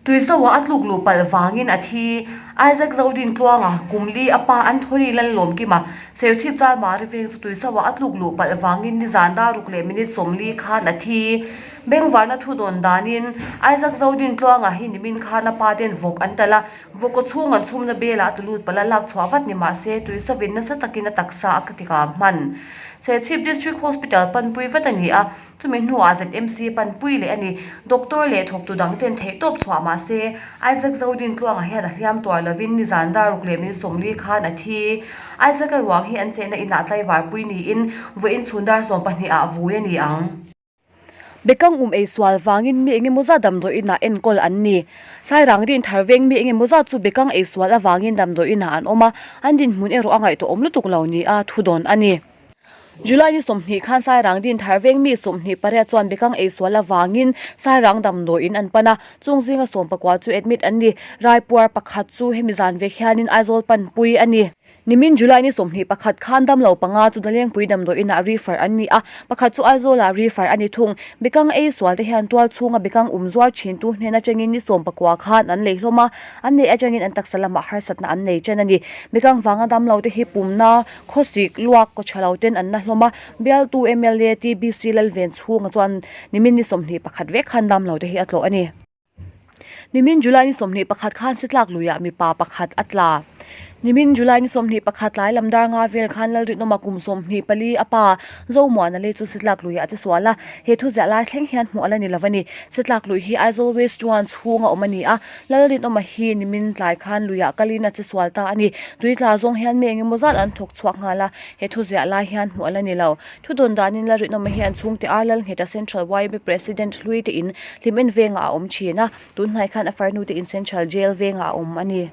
Tuizoa a tluk luh palh vangin a thi. Isaac Zodin Tluanga, kum li a pa Anthony Lallawmkima, Serchhip Chalmari veng chu Tuizoa a tluk luh palh vangin nizan daruk leh minute 40 khan a thi. Bengvarna thu dawn danin Isaac Zodin Tluanga hi nimin khan a pa ten vawk an talh a, vawk aw chhung an chhumna belah a tlu lut palh a, lak chhuah vat ni mah se Tuizovin nasa takin a taksa a tikah hman. Serchhip District Hospital panpui vat a ni a. Chumi hnuah ZMC panpui leh a ni. Doctor leh thawktu dang ten theihtawp chhuah mah se, Isaac Zodin Tluanga hian a hliam tuar lovin nizan daruk leh min 40 khan a thi. Isaac-a ruang hi an chehna inah tlaivarpui niin vawiin chhun dar 12 ah vui a ni ang. Bekang um ei sual vangin mi engemaw zat damdawi inah enkawl an ni. Sairang Dinthar veng mi engemaw zat chu bekang ei sual avangin damdawi inah an awm a, an dinhmun erawh a ngaihtuahawm lutuk lo nia thudawn a ni. July ni 20 khan Sairang Dinthar veng mi 28 chuan bekang eisual avangin Sairang damdawiin an pan a, chung zinga 14 chu admit an ni. Raipuar pakhat chu hemi zan vek hianin Aizawl panpui a ni. Nimin July ni 21 khan damlo panga chu Dalengpui damdawiinah refer an ni a, pakhat chu Aizawlah refer a ni thung. Bekang eisual te hian tual chhunga bekang um zuar thintu hnen atangin ni 19 khan an lei hlawm a, an neih atangin an taksa lamah harsatna an nei chen a ni. Bekang vanga damlo te hi pumna, Khawsik luak kaw tha lo ten an na hlawm a, bialtu mla TBC Lalven chhunga chuan nimin ni 21 vek khan dam lo te hi a tlawh a ni. Nimin July ni 21 khan Sitlak luiah mipa pakhat a tla. Nimin July ni 21 tlai lam dar nga vel khan Lalrinawma kum 24 a pa Zomuana lei chu Sitlak luiah a che sual a, he thu ziah lai thleng hian hmuh a la ni lo a ni. Sitlak lui hi Aizawl West One chhunga awm a ni a, Lalrinawma hi nimin tlai khan luiah kalin a che sual ta a ni. Tui tla zawng hian mi engemaw zat an thawk chhuak nghal a, he thu ziah lai hian hmuh a la ni lo. Thu dawn danin Lalrinawma hi an chhungte ar Lalngheta Central YMA President hlui te in Hlimen vengah a awm thin a, tunhnai khan a farnu te in Central Jail vengah a awm a ni.